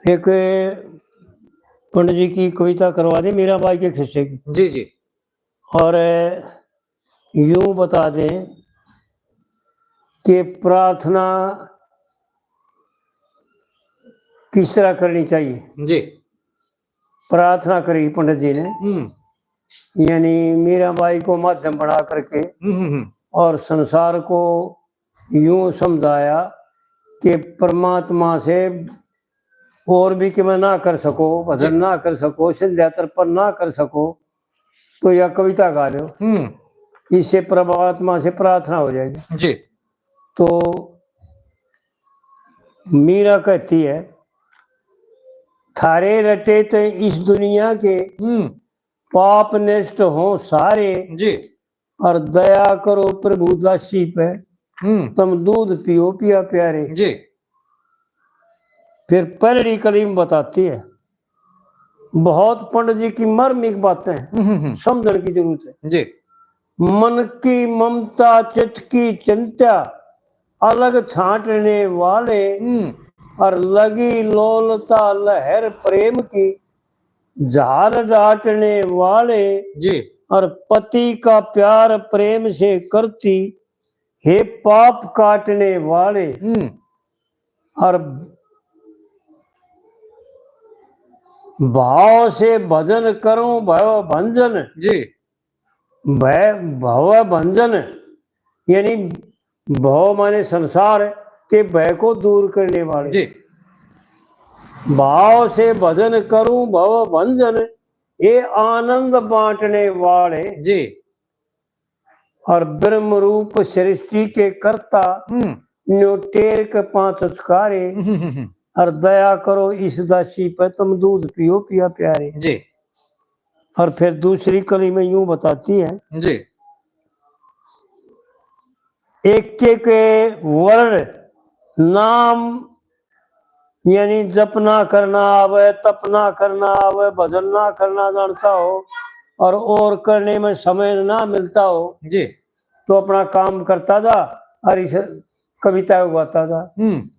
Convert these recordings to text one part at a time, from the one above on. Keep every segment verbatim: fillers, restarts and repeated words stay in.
एक पंडित जी की कविता करवा दे मीराबाई के खिस्से की। जी, जी। और यूं बता दें कि प्रार्थना किस तरह करनी चाहिए। जी। प्रार्थना करी पंडित जी ने, हम्म। यानी मीराबाई को माध्यम बना करके हम्म, हम्म, हम्म। और संसार को यूं समझाया कि परमात्मा से और भी कि मैं ना कर सको, भजन जी। ना कर सको, संध्या तर्पण ना कर सको, तो यह कविता गा लो। हम्म। इससे परमात्मा से प्रार्थना हो जाएगी। जी। तो मीरा कहती है, "थारे रटे ते इस दुनिया के, हम्म। पाप नष्ट हो सारे, जी। और दया करो प्रभु दासी पे, हम्म। तुम दूध पियो पिया प्यारे।" जी। फिर पहली कली में बताती है, बहुत पंडित जी की मार्मिक बातें हैं, हम्म, हम्म, हम्म। समझने की जरूरत है। जी। मन की ममता, चित्त की चिंता, अलग छांटने वाले, हम्म। और लगी लोलता लहर प्रेम की, झार डांटने वाले, जी। और पति का प्यार प्रेम से करती, हे पाप काटने वाले, हम्म। और भाव से भजन करूं भव भंजन। जी। भय, भव भंजन, यानी भव माने संसार के भय को दूर करने वाले। जी। भाव से भजन करूं भव भंजन, ये आनंद बांटने वाले। जी। और ब्रह्म रूप सृष्टि के कर्ता, हम्म। न्यू टेर के पांच उचकारे, हम्म, हम्म, हम्म। और दया करो इस दासी पे, तुम दूध पियो पिया प्यारे। जी। और फिर दूसरी कली में यूं बताती है, जी। एक एक वर्ण नाम, यानी जप ना करना आवे, तप ना करना आवे, भजन ना करना जानता हो, और, और करने में समय ना मिलता हो, जी। तो अपना काम करता जा और इस कविता को गाता जा। हम्म।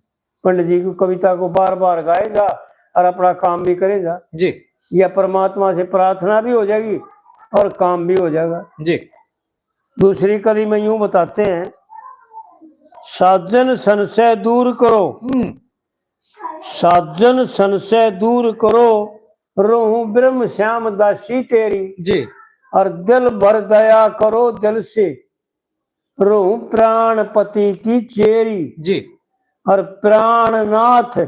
पंडित जी की कविता को बार बार गाए जा और अपना काम भी करे जा। जी। या परमात्मा से प्रार्थना भी हो जाएगी और काम भी हो जाएगा। जी। दूसरी कली में यूं बताते हैं, साजन संशय दूर करो, हम्म। साजन संशय दूर करो, रहूं ब्रह्म श्याम दासी तेरी। जी। और दिल भर दया करो दिल से, रहूं प्राणपति की चेरी। जी। और प्राणनाथ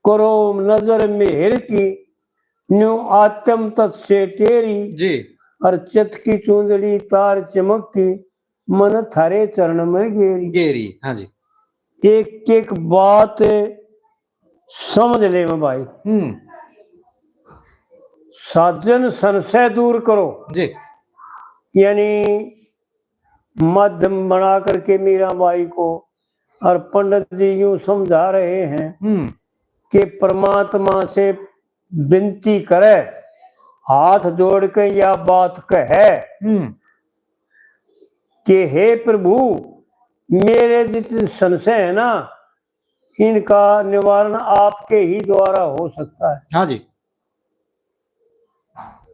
करो नजर मेहर की, न्यू आत्म तत् से टेरी। जी। और चित की चूंदड़ी तार चमकती, मन थारे चरण में गेरी। गेरी, हाँ जी। एक एक बात समझ ले में भाई। हम्म। साजन संशय दूर करो। जी। यानी माध्यम बना करके मीराबाई को और पंडित जी यूं समझा रहे हैं हम्म। कि परमात्मा से विनती करे, हाथ जोड़ के या बात कहे हम्म। कि हे प्रभु, मेरे जितने संशय है ना, इनका निवारण आपके ही द्वारा हो सकता है। हाँ जी।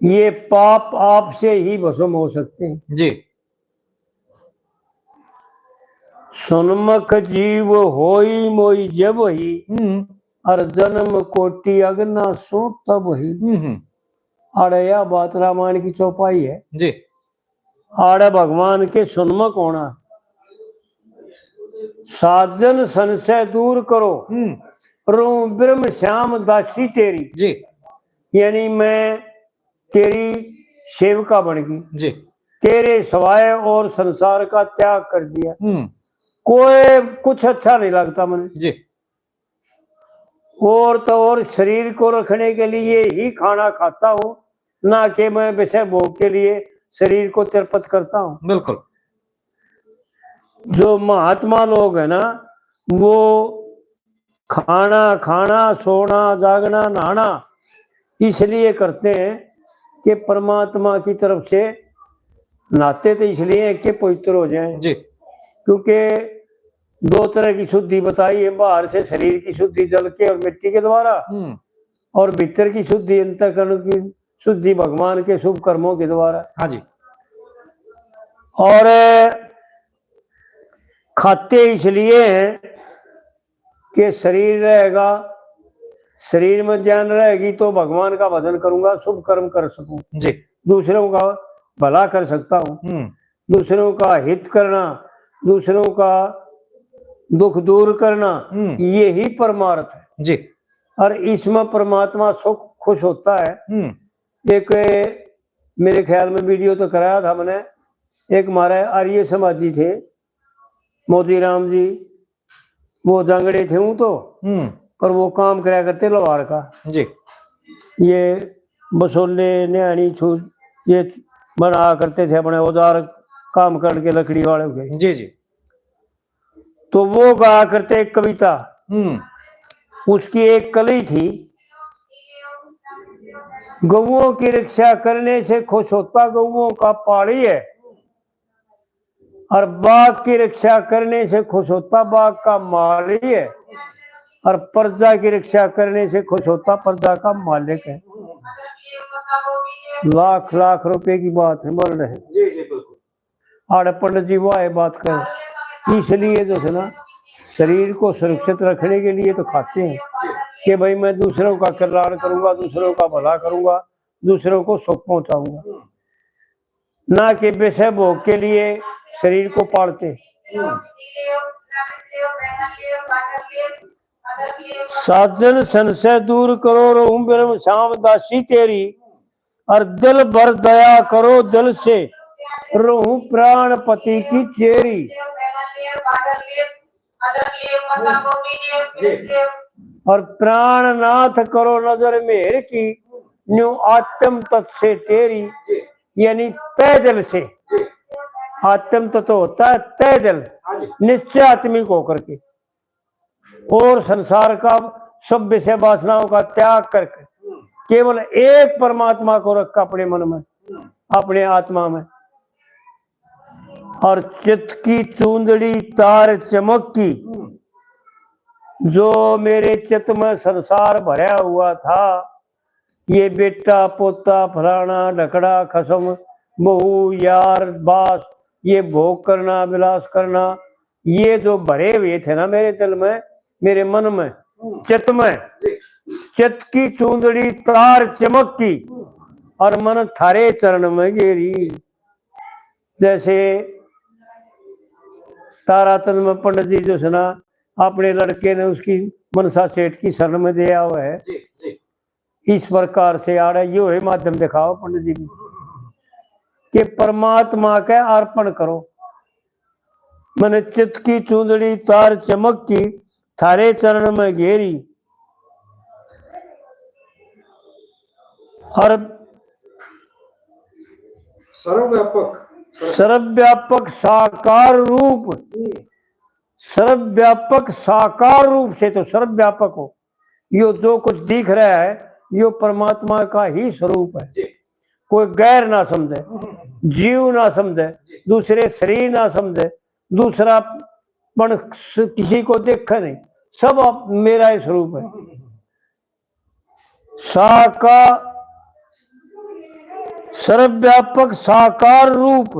ये पाप आपसे ही भस्म हो सकते हैं। जी। सुनमख जीव होई मोई जब ही, हम्म। और जन्म कोटि अगना सो तब ही। हम्म, हम्म। अरे या बात रामायण की चौपाई है। जी। आड़े भगवान के सुनमख होना। साजन संशय दूर करो, हम्म। रहूं ब्रह्म श्याम दासी तेरी। जी। यानी मैं तेरी सेविका बन गई। जी। तेरे सिवाय और संसार का त्याग कर दिया। हम्म। कोई कुछ अच्छा नहीं लगता मने। जी। और तो और शरीर को रखने के लिए ही खाना खाता हूँ, ना कि मैं विषय भोग के लिए शरीर को तृप्त करता हूँ। बिल्कुल। जो महात्मा लोग हैं ना, वो खाना, खाना, सोना, जागना, नहाना इसलिए करते हैं कि परमात्मा की तरफ से नहाते तो इसलिए हैं कि पवित्र हो जाएं। जी। क्योंकि दो तरह की शुद्धि बताई है, बाहर से शरीर की शुद्धि जल के और मिट्टी के द्वारा, हम्म। और भीतर की शुद्धि, अंतःकरण की शुद्धि भगवान के शुभ कर्मों के द्वारा। हाँ जी। और खाते इसलिए हैं कि शरीर रहेगा, शरीर में जान रहेगी तो भगवान का भजन करूंगा, शुभ कर्म कर सकूं जी। दूसरों का भला कर सकता हूँ। हम्म। दूसरों का हित करना, दूसरों का दुख दूर करना, हम्म। यही परमार्थ है जी। और इसमें परमात्मा सुख खुश होता है। हम्म। एक मेरे ख्याल में वीडियो तो कराया था मैंने, एक हमारे आर्य समाजी थे, मोती राम जी, वो जांगड़े थे ऊं तो, हम्म। पर वो काम करया करते लोहार का जी। ये बसोले, न्याणी, छू, ये बना करते थे अपने औजार, काम करके लकड़ी वाले के। जी, जी। तो वो गाया करते एक कविता, हम्म। उसकी एक कली थी, गऊओं की रक्षा करने से खुश होता गऊओं का पाली है, और बाघ की रक्षा करने से खुश होता बाघ का माली है, और प्रजा की रक्षा करने से खुश होता प्रजा का मालिक है। लाख लाख रुपए की बात है, बोल रहे हैं। जी, जी, बिल्कुल। आड़े पंडित जी वो आए बात कर, इसलिए जो है ना, शरीर को सुरक्षित रखने के लिए तो खाते हैं कि भाई, मैं दूसरों का कल्याण करूंगा, दूसरों का भला करूंगा, दूसरों को सुख पहुंचाऊंगा, ना कि विषय भोग के लिए शरीर को पालते। साजन संशय दूर करो, रहूं ब्रह्म श्याम दासी तेरी, और दिल भर दया करो दिल से, रहूं प्राणपति की चेरी। और प्राणनाथ करो नजर मेहर की, न्यू आत्म तत् से टेरी, यानी तय दिल से। आत्म तत्व होता है तय दिल, निश्चय आत्मिक होकर के, और संसार का सब विषय वासनाओं का त्याग करके केवल एक परमात्मा को रखा अपने मन में, अपने आत्मा में। और चित्त की चूंदड़ी तार चमक की, जो मेरे चित्त में संसार भरा हुआ था, ये बेटा, पोता, फलाना, ढकड़ा, खसम, बहू, यार, बास, ये भोग करना, विलास करना, ये जो भरे हुए थे ना मेरे दिल में, मेरे मन में, हम्म। चित्त में, जी। चित्त की चूंदड़ी तार चमक की, हम्म। और मन थारे चरण में गेरी। जैसे तारातंद में पंडित जी जो है ना, अपने लड़के ने उसकी मनसा सेठ की शरण में दिया हुआ है। जी, जी। इस प्रकार से आड़े यो है माध्यम दिखाओ पंडित जी ने, कि परमात्मा के अर्पण करो। मैंने चित्त की चूंदड़ी तार चमक की, थारे चरण में घेरी। और सर्वव्यापक। सर्वव्यापक साकार रूप, हम्म। सर्वव्यापक साकार रूप से तो सर्वव्यापक हो। यो जो कुछ दिख रहा है, यो परमात्मा का ही स्वरूप है। जी। कोई गैर ना समझे, हम्म। जीव ना समझे, जी। दूसरे शरीर ना समझे, दूसरा पण स-, किसी को देखे नहीं, सब आप, मेरा ही स्वरूप है। हम्म। साका-, सर्वव्यापक साकार रूप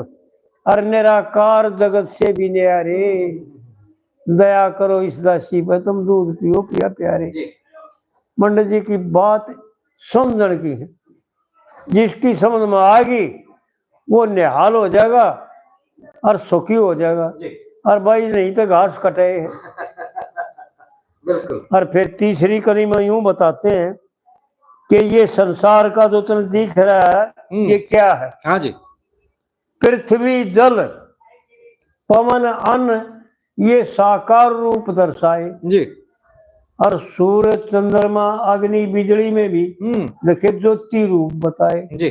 और निराकार जगत से भी न्यारे। दया करो इस दासी पे, तुम दूध पियो पिया प्यारे। जी। पंडित जी की बात समझण की है, जिसकी समझ में आएगी वो निहाल हो जाएगा और सुखी हो जाएगा। जी। और भाई, नहीं तो घास कटे। बिल्कुल। और फिर तीसरी कली में यूं बताते हैं कि ये संसार का जो तन दिख रहा है, हम्म। ये क्या है? हाँ जी। पृथ्वी, जल, पवन, अन्न, ये साकार रूप दर्शाए। जी। और सूरज, चंद्रमा, अग्नि, बिजली में भी, हम्म। देखे, ज्योति रूप बताए। जी।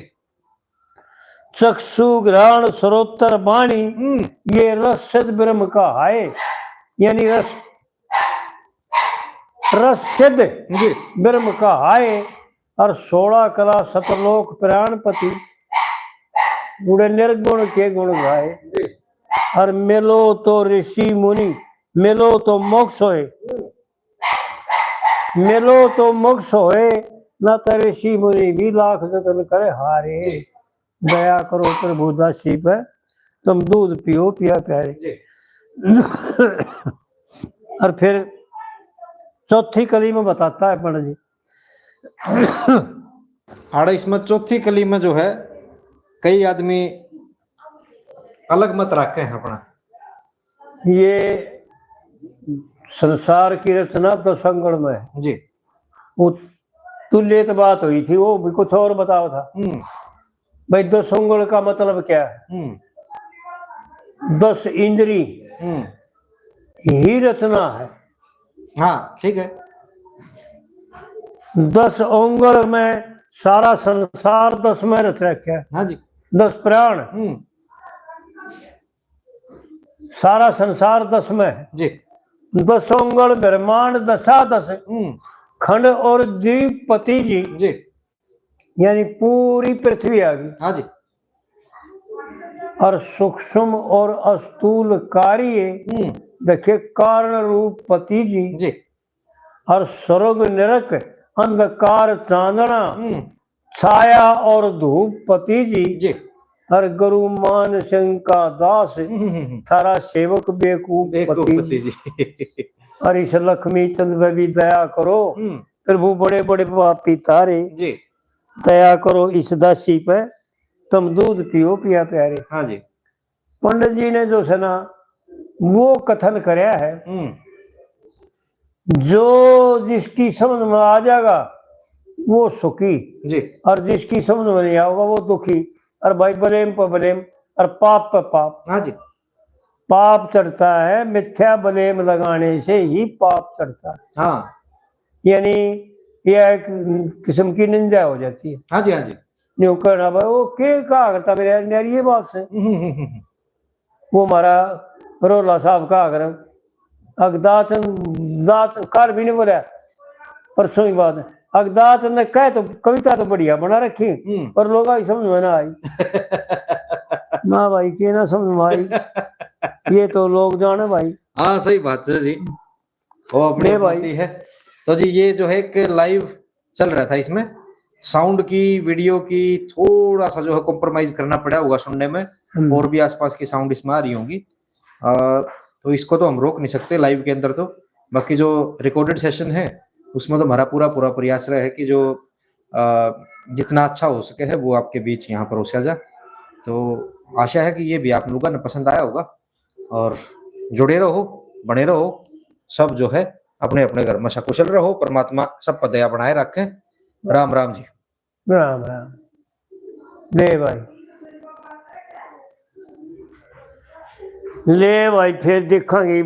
चक्षु, घ्राण, श्रोत्र, वाणी, हम्म। ये रस सिद्ध ब्रह्म का है, यानी रस, रस सिद्ध जी। ब्रह्म का है। और सोलह कला सतलोक प्राणपति, उड़े निर्गुण के गुण गाए। जी। और मिलो तो ऋषि मुनि, मिलो तो मोक्ष होए, हम्म। मिलो तो मोक्ष होए, ना तेरे ऋषि मुनि भी लाख जतन करे हारे। दया करो प्रभु दासी पे, तुम दूध पियो पिया प्यारे। जी। और फिर चौथी कली में बताता है पंडित जी। आड़े इसमें चौथी कली में जो है, कई आदमी अलग मत रखे हैं अपना। ये संसार की रचना दस अंगल में है। जी। वो तुल्य तो बात हुई थी, वो भी कुछ और बताओ था। हम्म। भाई, दस उंगल का मतलब क्या है? हम्म। दस इंद्री हम्म। ही रचना है। हाँ, ठीक है। दस उंगल में सारा संसार दस में रच रखा है। हाँ जी। दस प्राण। हम्म। सारा संसार दस में है। जी। दस उंगल ब्रह्मांड दशा दस। हम्म। खंड और द्वीपति जी। जी। यानी पूरी पृथ्वी आ गई। हाँ जी। और सूक्ष्म और अस्थूल कार्य हम्म। देखे कारण रूप पति जी। जी। और स्वर्ग नरक अंधकार चांदना, हम्म। छाया और धूप पति जी। जी। और गुरु मान सिंह का दास, हम्म, हम्म, हम्म। थारा सेवक बेवकूफ बेवकूफ पति पति जी। जी। और इस लक्ष्मी चंद पे भी दया करो। हम्म। प्रभु बड़े बड़े पापी तारे। जी। दया करो इस दासी पे, तुम दूध पियो पिया प्यारे। हाँ जी। पंडित जी ने जो है ना, वो कथन करया है। हम्म। जो जिसकी समझ में आ जाएगा, वो सुखी। जी। और जिसकी समझ में नहीं आओगा, वो दुखी। और भाई, blame पर blame और पाप पे पाप। हाँ जी। पाप चढ़ता है, मिथ्या blame लगाने से ही पाप चढ़ता है। हाँ। यानी यह एक किस्म की निंदा हो जाती है। हाँ जी, हाँ जी। न्यू कहना, भाई, वो के कहा करता मेरे यार, यार, ये बात से। हम्म, हम्म, हम्म, हम्म। वो हमारा रोला साहब कहा कर, अगदाच, दाच कर भी नहीं बोला, परसों ही बात है। अगदाच ने कह तो कविता तो बढ़िया बना रखी, हम्म। पर लोग आई समझ में ना आई। ना भाई, के ना समझ में आई, ये तो लोग जाने भाई। हाँ, सही बात है जी, वो अपनी ले भाई। बात ही है। तो जी, ये जो है एक live चल रहा था, इसमें sound की, video की थोड़ा सा जो है compromise करना पड़ा होगा सुनने में, हम्म। और भी आसपास की sound इसमें आ रही होंगी, अ, तो इसको तो हम रोक नहीं सकते live के अंदर तो। बाकी जो recorded session है, उसमें तो हमारा पूरा पूरा प्रयास रहे है कि जो, अ, जितना अच्छा हो सके है, वो आपके बीच यहाँ परोसा जा। तो आशा है कि ये भी आप लोगों ने पसंद आया होगा। और जुड़े रहो, बने रहो, सब जो है अपने अपने घर में सकुशल रहो, परमात्मा सब पर दया बनाए रखें। राम राम जी। राम राम। ले भाई, ले भाई, फिर देखांगे।